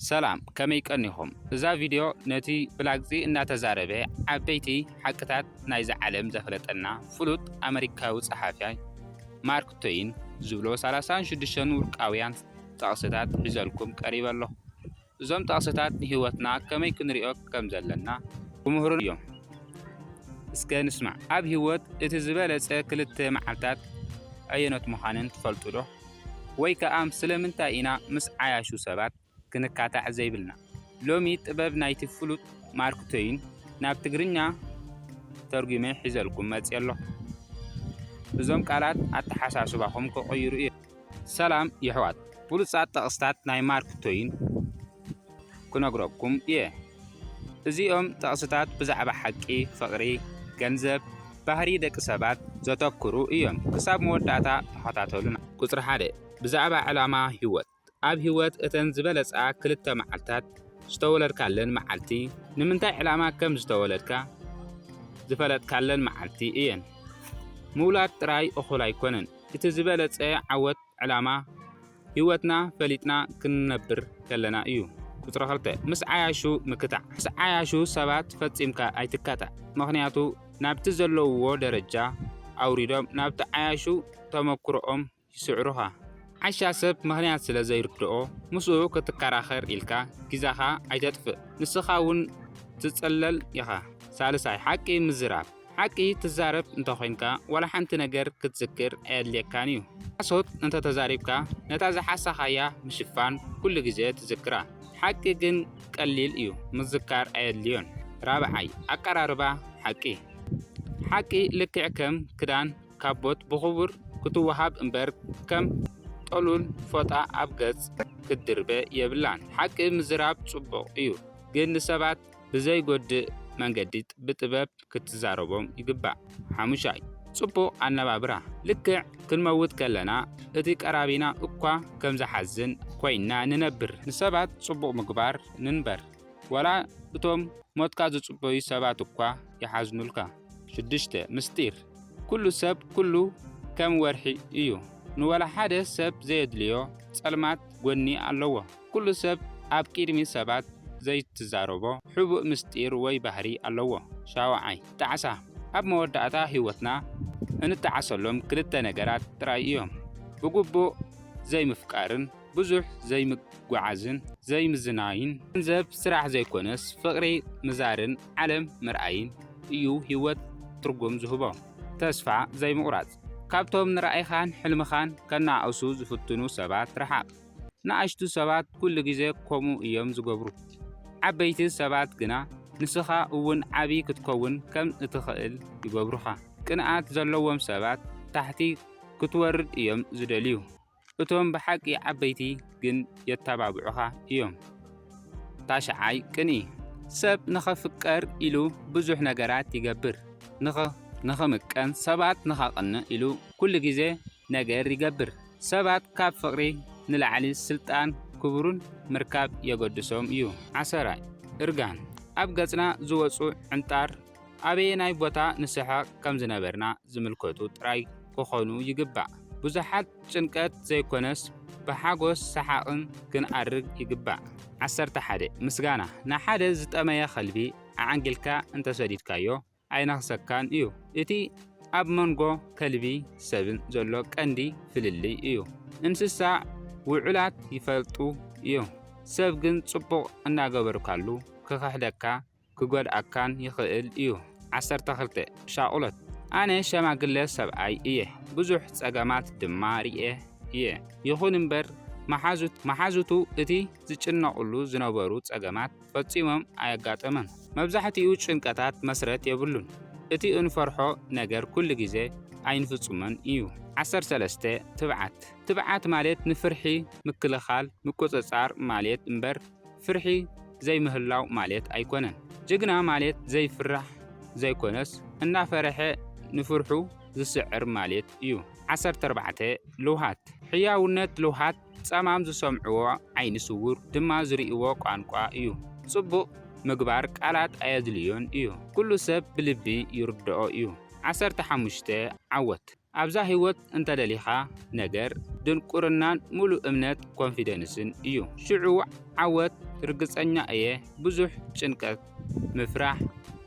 ሰላም፣ ከመይ ቀኒኹም? እዛ ቪድዮ ነቲ ብላግጺ እናተዛረበ ዓበይቲ ሓቅታት ናይዛ ዓለም ዘፍለጠና ፍሉጥ ኣመሪካዊ ጸሓፊ ማርክ ትወይን ዝብሎ ሰላሳን ሽዱሽተን ውርቃውያን ጥቕስታት ሒዘልኩም ቀሪበ ኣለኹ። እዞም ጥቕስታት ንህይወትና ከመይ ክንሪኦ ከም ዘለና ክምህሩን እዮም። እስከ ንስማዕ። ኣብ ህይወት እቲ ዝበለጸ ክልተ መዓልታት ኣየኖት ምዃነን ትፈልጡ ዶ? ወይ ከኣ ስለምንታይ ኢና ምስ ዓያሹ ሰባት ክንካታዕ ዘይብልና? ሎሚ ጥበብ ናይቲ ፍሉጥ ማርክ ትወይን ናብ ትግርኛ ተርጒመ ሒዘልኩም መጽየ ኣለኹ። እዞም ቃላት ኣተሓሳስባኹም ክቕይሩ እዮም። ሰላም የሕዋት፣ ብሉጻት ጥቕስታት ናይ ማርክ ትወይን ክነግረኩም እየ። እዚኦም ጥቕስታት ብዛዕባ ሓቂ፣ ፍቕሪ፣ ገንዘብ፣ ባህሪ ደቂ ሰባት ዘተኩሩ እዮም። ክሳብ መወዳእታ ተኸታተሉና። ቁጽሪ ሓደ፣ ብዛዕባ ዕላማ ህይወት። ኣብ ህይወት እተን ዝበለጻ ክልተ መዓልታት፣ ዝተወለድካለን መዓልቲ፣ ንምንታይ ዕላማ ከም ዝተወለድካ ዝፈለጥካለን መዓልቲ እየን። ምውላድ ጥራይ እኹል ኣይኮነን። እቲ ዝበለጸ ዓወት ዕላማ ህይወትና ፈሊጥና ክንነብር ከለና እዩ። ቁጽሪ ክልተ፣ ምስ ዓያሹ ምክታዕ። ምስ ዓያሹ ሰባት ፈጺምካ ኣይትካታዕ። ምኽንያቱ ናብቲ ዘለውዎ ደረጃ ኣውሪዶም ናብቲ ዓያሹ ተመኩሮኦም ይስዕሩኻ። ዓሻ ሰብ ምኽንያት ስለ ዘይርድኦ ምስኡ ክትከራኸር ኢልካ ግዜኻ ኣይተጥፍእ። ንስኻ እውን ትጸለል ኢኻ። ሳልሳይ፣ ሓቂ ምዝራብ። ሓቂ ትዛረብ እንተኾይንካ ዋላ ሓንቲ ነገር ክትዝክር ኣየድልየካን እዩ። ሓሶት እንተተዛሪብካ ነታ ዝሓሳኻያ ምሽፋን ኩሉ ግዜ ትዝክራ። ሓቂ ግን ቀሊል እዩ፣ ምዝካር ኣየድልዮን። ራብዓይ፣ ኣቀራርባ ሓቂ። ሓቂ ልክዕ ከም ክዳን ካቦት ብኽቡር ክትወሃብ እምበር ከም ጠሉል ፎጣ ኣብ ገጽ ክትድርበ የብላን። ሓቂ ምዝራብ ጽቡቕ እዩ፣ ግን ንሰባት ብዘይጎድእ መንገዲ ብጥበብ ክትዛረቦም ይግባእ። ሓሙሻይ፣ ጽቡቕ ኣነባብራ። ልክዕ ክንመውት ከለና እቲ ቀራቢና እኳ ከም ዝሓዝን ኮይንና ንነብር። ንሰባት ጽቡቕ ምግባር ንንበር። ዋላ እቶም ሞትካ ዝጽበዩ ሰባት እኳ ይሓዝኑልካ። ሽዱሽተ፣ ምስጢር። ኩሉ ሰብ ኩሉ ከም ወርሒ እዩ። ንዋላ ሓደ ሰብ ዘየድልዮ ጸልማት ጎኒ ኣለዎ። ኩሉ ሰብ ኣብ ቅድሚ ሰባት ዘይትዛረቦ ሕቡእ ምስጢር ወይ ባህሪ ኣለዎ። ሻውዓይ፣ ጣዕሳ። ኣብ መወዳእታ ህይወትና እንጣዓሰሎም ክልተ ነገራት ጥራይ እዮም። ብግቡእ ዘይምፍቃርን ብዙሕ ዘይምጉዓዝን ዘይምዝናይን። ገንዘብ ስራሕ ዘይኮነስ ፍቕሪ ምዛርን ዓለም ምርኣይን እዩ ህይወት ትርጉም ዝህቦ። ተስፋ ዘይምቑራጽ። ካብቶም ንራእይኻን ሕልምኻን ከናእሱ ዝፍትኑ ሰባት ርሓቕ። ንኣሽቱ ሰባት ኩሉ ግዜ ከምኡ እዮም ዝገብሩ። ዓበይቲ ሰባት ግና ንስኻ እውን ዓቢ ክትከውን ከም እትኽእል ይገብሩኻ። ቅንኣት ዘለዎም ሰባት ታሕቲ ክትወርድ እዮም ዝደልዩ። እቶም ብሓቂ ዓበይቲ ግን የተባብዑኻ እዮም። ታሽዓይ፣ ቅንኢ። ሰብ ንኸፍቀር ኢሉ ብዙሕ ነገራት ይገብር። ንኸ-፣ ንኸምቀን ሰባት ንኸቕንእ ኢሉ ኩሉ ግዜ ነገር ይገብር። ሰባት ካብ ፍቕሪ ንላዕሊ ስልጣን ክብሩን ምርካብ የገድሶም እዩ። ዓሰራይ፣ እርጋን። ኣብ ገጽና ዝወጹ ዕንጣር ኣበየናይ ቦታ ንስሕቕ ከም ዝነበርና ዝምልከቱ ጥራይ ክኾኑ ይግባእ። ብዙሓት ጭንቀት ዘይኮነስ ብሓጎስ ሰሓቕን ክንኣርግ ይግባእ። ዓሰርተ ሓደ፣ ምስጋና። ንሓደ ዝጠመየ ከልቢ ኣዓንጊልካ እንተሰዲድካዮ ኣይነኽሰካን እዩ። እቲ ኣብ መንጎ ከልቢ ሰብን ዘሎ ቀንዲ ፍልልይ እዩ። እንስሳ ውዑላት ይፈልጡ እዮም። ሰብ ግን ጽቡቕ እናገበርካሉ ክኽሕደካ ክጎድኣካን ይኽእል እዩ። ዓሰርተ ክልተ፣ ሻቕሎት። ኣነ ሸማግለ ሰብኣይ እየ፣ ብዙሕ ጸገማት ድማ ርእየ እየ። ይኹን እምበር መሓዙት-፣ መሓዙቱ እቲ ዝጭነቑሉ ዝነበሩ ጸገማት ፈጺሞም ኣየጋጠመን። መብዛሕትኡ ጭንቀታት መስረት የብሉን። እቲ እንፈርሖ ነገር ኩሉ ግዜ ኣይንፍጽሞን እዩ። ዓሰርተ ሰለስተ፣ ትብዓት። ትብዓት ማለት ንፍርሒ ምክልኻል፣ ምቁጽጻር ማለት እምበር ፍርሒ ዘይምህላው ማለት ኣይኮነን። ጅግና ማለት ዘይፍራሕ ዘይኮነስ እናፈረሐ ንፍርሑ ዝስዕር ማለት እዩ። ዓሰርተ ኣርባዕተ፣ ልውሃት። ሕያውነት ልውሃት ጸማም ዝሰምዕዎ ዓይኒ ስውር ድማ ዝርእይዎ ቋንቋ እዩ። ጽቡቕ ምግባር ቃላት ኣየድልዮን እዩ። ኩሉ ሰብ ብልቢ ይርድኦ እዩ። ዓሰርተ ሓሙሽተ፣ ዓወት። ኣብዛ ህይወት እንተደሊኻ ነገር ድንቁርናን ሙሉእ እምነት ኮንፊደንስን እዩ። ሽዑ ዓወት ርግጸኛ እየ፣ ብዙሕ ጭንቀት፣ ምፍራሕ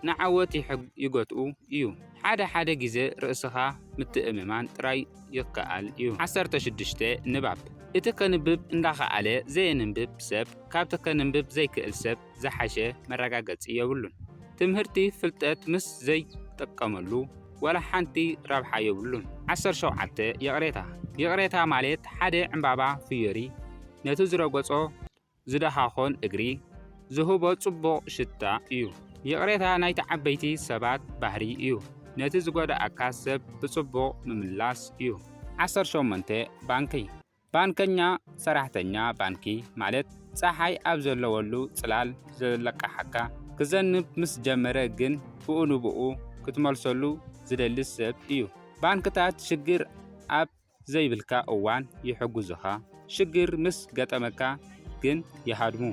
ንዓወት ይሕግ-፣ ይገትኡ እዩ። ሓደ ሓደ ግዜ ርእስኻ ምትእምማን ጥራይ ይከኣል እዩ። ዓሰርተ ሽዱሽተ ንባብ። እቲ ከንብብ እንዳኸኣለ ዘየንብብ ሰብ ካብቲ ከንብብ ዘይክእል ሰብ ዝሓሸ መረጋገጺ የብሉን። ትምህርቲ ፍልጠት ምስ ዘይጥቀመሉ ዋላ ሓንቲ ረብሓ የብሉን። ዓሰርተ ሸውዓተ ይቕሬታ። ይቕሬታ ማለት ሓደ ዕምባባ ፍዮሪ ነቲ ዝረገጾ ዝደኻኾን እግሪ ዝህቦ ጽቡቕ ሽታ እዩ። ይቕሬታ ናይቲ ዓበይቲ ሰባት ባህሪ እዩ። ነቲ ዝጎዳኣካ ሰብ ብጽቡቕ ምምላስ እዩ። ዓሰርተ ሸሞንተ ባንኪ። ባንከኛ ሰራሕተኛ ባንኪ ማለት ጸሓይ ኣብ ዘለወሉ ጽላል ዘለቃሓካ ክዘንብ ምስ ጀመረ ግን ብኡ ንብኡ ክትመልሰሉ ዝደሊ ሰብ እዩ። ባንክታት ሽግር ኣብ ዘይብልካ እዋን ይሕግዙኻ፣ ሽግር ምስ ገጠመካ ግን ይሃድሙ።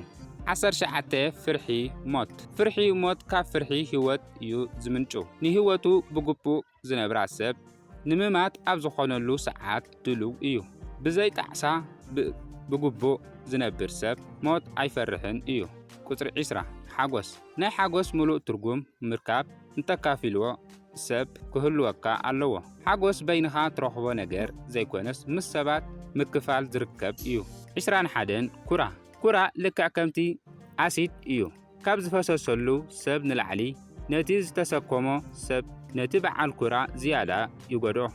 ዓሰርተ ትሽዓተ ፍርሒ ሞት። ፍርሒ ሞት ካብ ፍርሒ ህይወት እዩ ዝምንጩ። ንህይወቱ ብግቡእ ዝነብራ ሰብ ንምማት ኣብ ዝኾነሉ ሰዓት ድሉው እዩ። ብዘይ ጣዕሳ ብ-፣ ብግቡእ ዝነብር ሰብ ሞት ኣይፈርሕን እዩ። ቁጽሪ ዕስራ ሓጎስ። ናይ ሓጎስ ምሉእ ትርጉም ምርካብ እንተካፊልዎ ሰብ ክህልወካ ኣለዎ። ሓጎስ በይንኻ ትረኽቦ ነገር ዘይኮነስ ምስ ሰባት ምክፋል ዝርከብ እዩ። ዕስራን ሓደን ኩራ። ኩራ ልክዕ ከምቲ ኣሲድ እዩ። ካብ ዝፈሰሰሉ ሰብ ንላዕሊ ነቲ ዝተሰከሞ ሰብ ነቲ በዓል ኩራ ዝያዳ ይጎድኦ።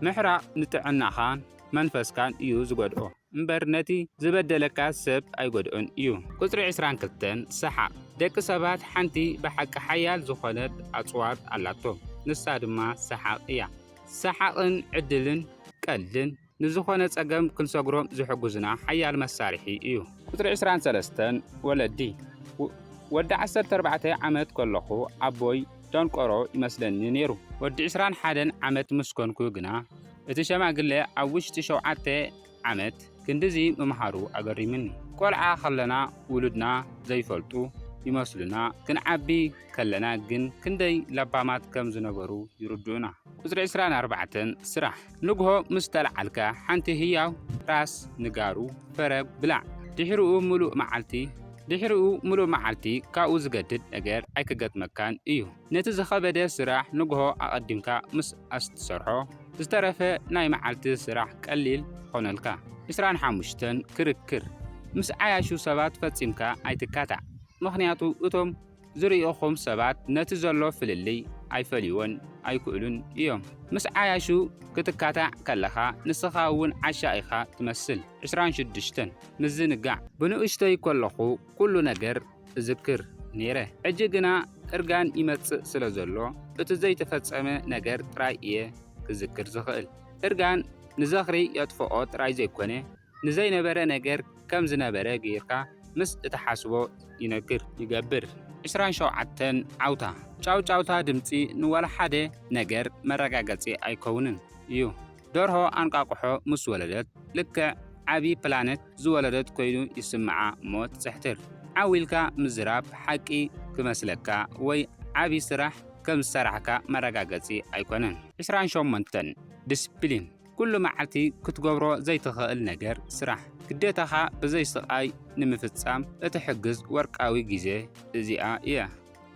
ምሕራቕ ንጥዕናኻን መንፈስካን እዩ ዝጎድኦ እምበር ነቲ ዝበደለካ ሰብ ኣይጎድኦን እዩ። ቁጽሪ ዕስራን ክልተን ሰሓቕ። ደቂ ሰባት ሓንቲ ብሓቂ ሓያል ዝኾነት ኣጽዋር ኣላቶም፣ ንሳ ድማ ሰሓቕ እያ። ሰሓቕን ዕድልን ቀልድን ንዝኾነ ጸገም ክንሰግሮም ዝሕግዙና ሓያል መሳርሒ እዩ። ቁጽሪ ዕስራን ሰለስተን ወለዲ። ወ-፣ ወዲ ዓሰርተ ኣርባዕተ ዓመት ከለኹ ኣቦይ ደንቆሮ ይመስለኒ ነይሩ። ወዲ ዕስራን ሓደን ዓመት ምስ ኮንኩ ግና እቲ ሸማግለ ኣብ ውሽጢ ሸውዓተ ዓመት ክንድዚ ምምሃሩ ኣገሪምኒ። ቆልዓ ከለና ውሉድና ዘይፈልጡ ይመስሉና፣ ክንዓቢ ከለና ግን ክንደይ ለባማት ከም ዝነበሩ ይርድኡና። ቁጽሪ ዕስራን ኣርባዕተን ስራሕ። ንግሆ ምስ ተለዓልካ ሓንቲ ህያው ራስ ንጋሩ ፈረግ ብላዕ። ድሕሪኡ ምሉእ መዓልቲ፣ ድሕሪኡ ምሉእ መዓልቲ ካብኡ ዝገድድ ነገር ኣይክገጥመካን እዩ። ነቲ ዝኸበደ ስራሕ ንግሆ ኣቐዲምካ ምስ ኣስትሰርሖ፣ ዝተረፈ ናይ መዓልቲ ስራሕ ቀሊል ክኾነልካ። ዕስራን ሓሙሽተን ክርክር። ምስ ዓያሹ ሰባት ፈጺምካ ኣይትካታዕ። ምኽንያቱ እቶም ዝርእኹም ሰባት ነቲ ዘሎ ፍልልይ ኣይፈልይዎን ኣይክእሉን እዮም። ምስ ዓያሹ ክትካታዕ ከለኻ ንስኻ እውን ዓሻ ኢኻ ትመስል። ዕስራን ሽዱሽተን ምዝንጋዕ። ብንእሽቶይ ከለኹ ኩሉ ነገር እዝክር ነይረ። ሕጂ ግና እርጋን ይመጽእ ስለ ዘሎ እቲ ዘይተፈጸመ ነገር ጥራይ እየ ክዝክር ዝኽእል። እርጋን ንዘኽሪ የጥፍኦ ጥራይ ዘይኮነ ንዘይነበረ ነገር ከም ዝነበረ ጌርካ ምስ እትሓስቦ ይነግር፣ ይገብር። ዕስራን ሸውዓተን ዓውታ። ጫውጫውታ ድምጺ ንዋላ ሓደ ነገር መረጋገጺ ኣይከውንን እዩ። ደርሆ ኣንቃቕሖ ምስ ወለደት ልክዕ ዓቢ ፕላነት ዝወለደት ኮይኑ ይስምዓ እሞ ትጽሕትር። ዓው ኢልካ ምዝራብ ሓቂ ክመስለካ ወይ ዓቢ ስራሕ ከም ዝሰራሕካ መረጋገጺ ኣይኮነን። ዕስራን ሸሞንተን ዲስፕሊን። ኩሉ መዓልቲ ክትገብሮ ዘይትኽእል ነገር ስራሕ። ግዴታኻ ብዘይ ስቓይ ንምፍጻም እትሕግዝ ወርቃዊ ግዜ እዚኣ እያ።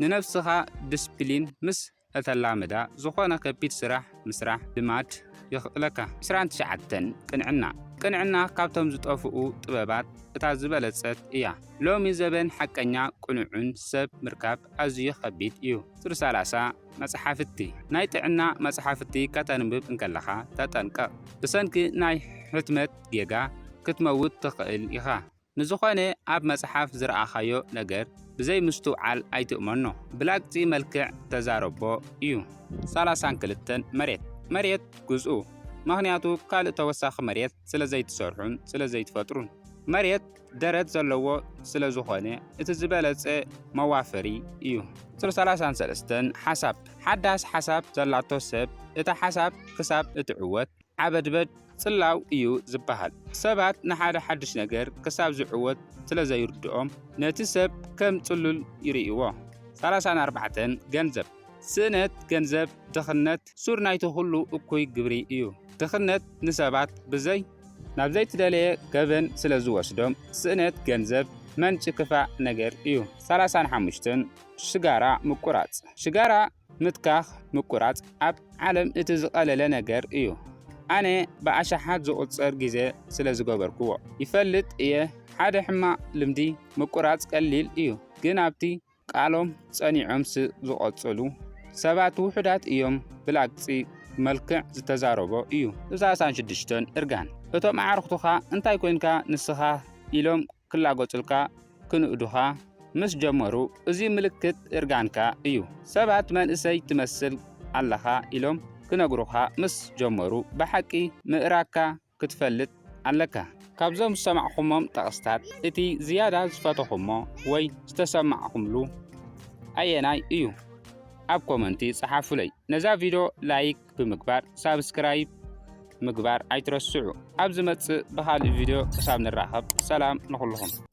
ንነብስኻ ዲስፕሊን ምስ እተላምዳ፣ ዝኾነ ከቢድ ስራሕ ምስራሕ ልማድ የኽእለካ። ዕስራን ትሽዓተን ቅንዕና። ቅንዕና ካብቶም ዝጠፍኡ ጥበባት እታ ዝበለጸት እያ። ሎሚ ዘበን ሓቀኛ ቅኑዕን ሰብ ምርካብ ኣዝዩ ከቢድ እዩ። ቁጽሪ ሰላሳ መጽሓፍቲ። ናይ ጥዕና መጽሓፍቲ ከተንብብ እንከለኻ ተጠንቀቕ። ብሰንኪ ናይ ሕትመት ጌጋ ክትመውት ትኽእል ኢኻ። ንዝኾነ ኣብ መጽሓፍ ዝረኣኻዮ ነገር ብዘይ ምስትውዓል ኣይትእመኖ። ብላግጺ መልክዕ ተዛረቦ እዩ። ሰላሳን ክልተን መሬት። መሬት ግዝኡ። ምኽንያቱ ካልእ ተወሳኺ መሬት ስለ ዘይትሰርሑን ስለ ዘይትፈጥሩን። መሬት ደረት ዘለዎ ስለ ዝኾነ እቲ ዝበለጸ መዋፈሪ እዩ። ቁጽሪ ሰላሳን ሰለስተን ሓሳብ። ሓዳስ ሓሳብ ዘላቶ ሰብ እታ ሓሳብ ክሳብ እትዕወት ዓበድበድ ጽላው እዩ ዝበሃል። ሰባት ንሓደ ሓድሽ ነገር ክሳብ ዝዕወት ስለ ዘይርድኦም ነቲ ሰብ ከም ጽሉል ይርእይዎ። ሰላሳን ኣርባዕተን ገንዘብ። ስእነት ገንዘብ ድኽነት ሱር ናይቲ ኩሉ እኩይ ግብሪ እዩ። ድኽነት ንሰባት ብዘይ ናብ ዘይትደለየ ገበን ስለ ዝወስዶም ስእነት ገንዘብ መንጭ ክፋእ ነገር እዩ። ሰላሳን ሓሙሽተን ሽጋራ ምቁራጽ። ሽጋራ ምትካኽ ምቁራጽ ኣብ ዓለም እቲ ዝቐለለ ነገር እዩ። ኣነ ብኣሽሓት ዝቑጸር ግዜ ስለ ዝገበርክዎ ይፈልጥ እየ። ሓደ ሕማቕ ልምዲ ምቁራጽ ቀሊል እዩ፣ ግን ኣብቲ ቃሎም ጸኒዖም ስ-፣ ዝቐጽሉ ሰባት ውሑዳት እዮም። ብላግጺ መልክዕ ዝተዛረቦ እዩ። ሰላሳን ሽዱሽተን እርጋን። እቶም ኣዕሩኽትኻ እንታይ ኮንካ ንስኻ ኢሎም ክላገጹልካ ክንእዱኻ ምስ ጀመሩ፣ እዚ ምልክት እርጋንካ እዩ። ሰባት መንእሰይ ትመስል ኣለኻ ኢሎም ክነግሩኻ ምስ ጀመሩ፣ ብሓቂ ምእራግካ ክትፈልጥ ኣለካ። ካብዞም ዝሰማዕኹሞም ጠቕስታት እቲ ዝያዳ ዝፈተኹሞ ወይ ዝተሰማዕኹምሉ ኣየናይ እዩ? ኣብ ኮመንቲ ጸሓፉለይ። ነዛ ቪድዮ ላይክ ብምግባር ሳብስክራይብ ምግባር ኣይትረስዑ። ኣብ ዝመጽእ ብኻልእ ቪድዮ ክሳብ ንራኸብ ሰላም ንኹልኹም።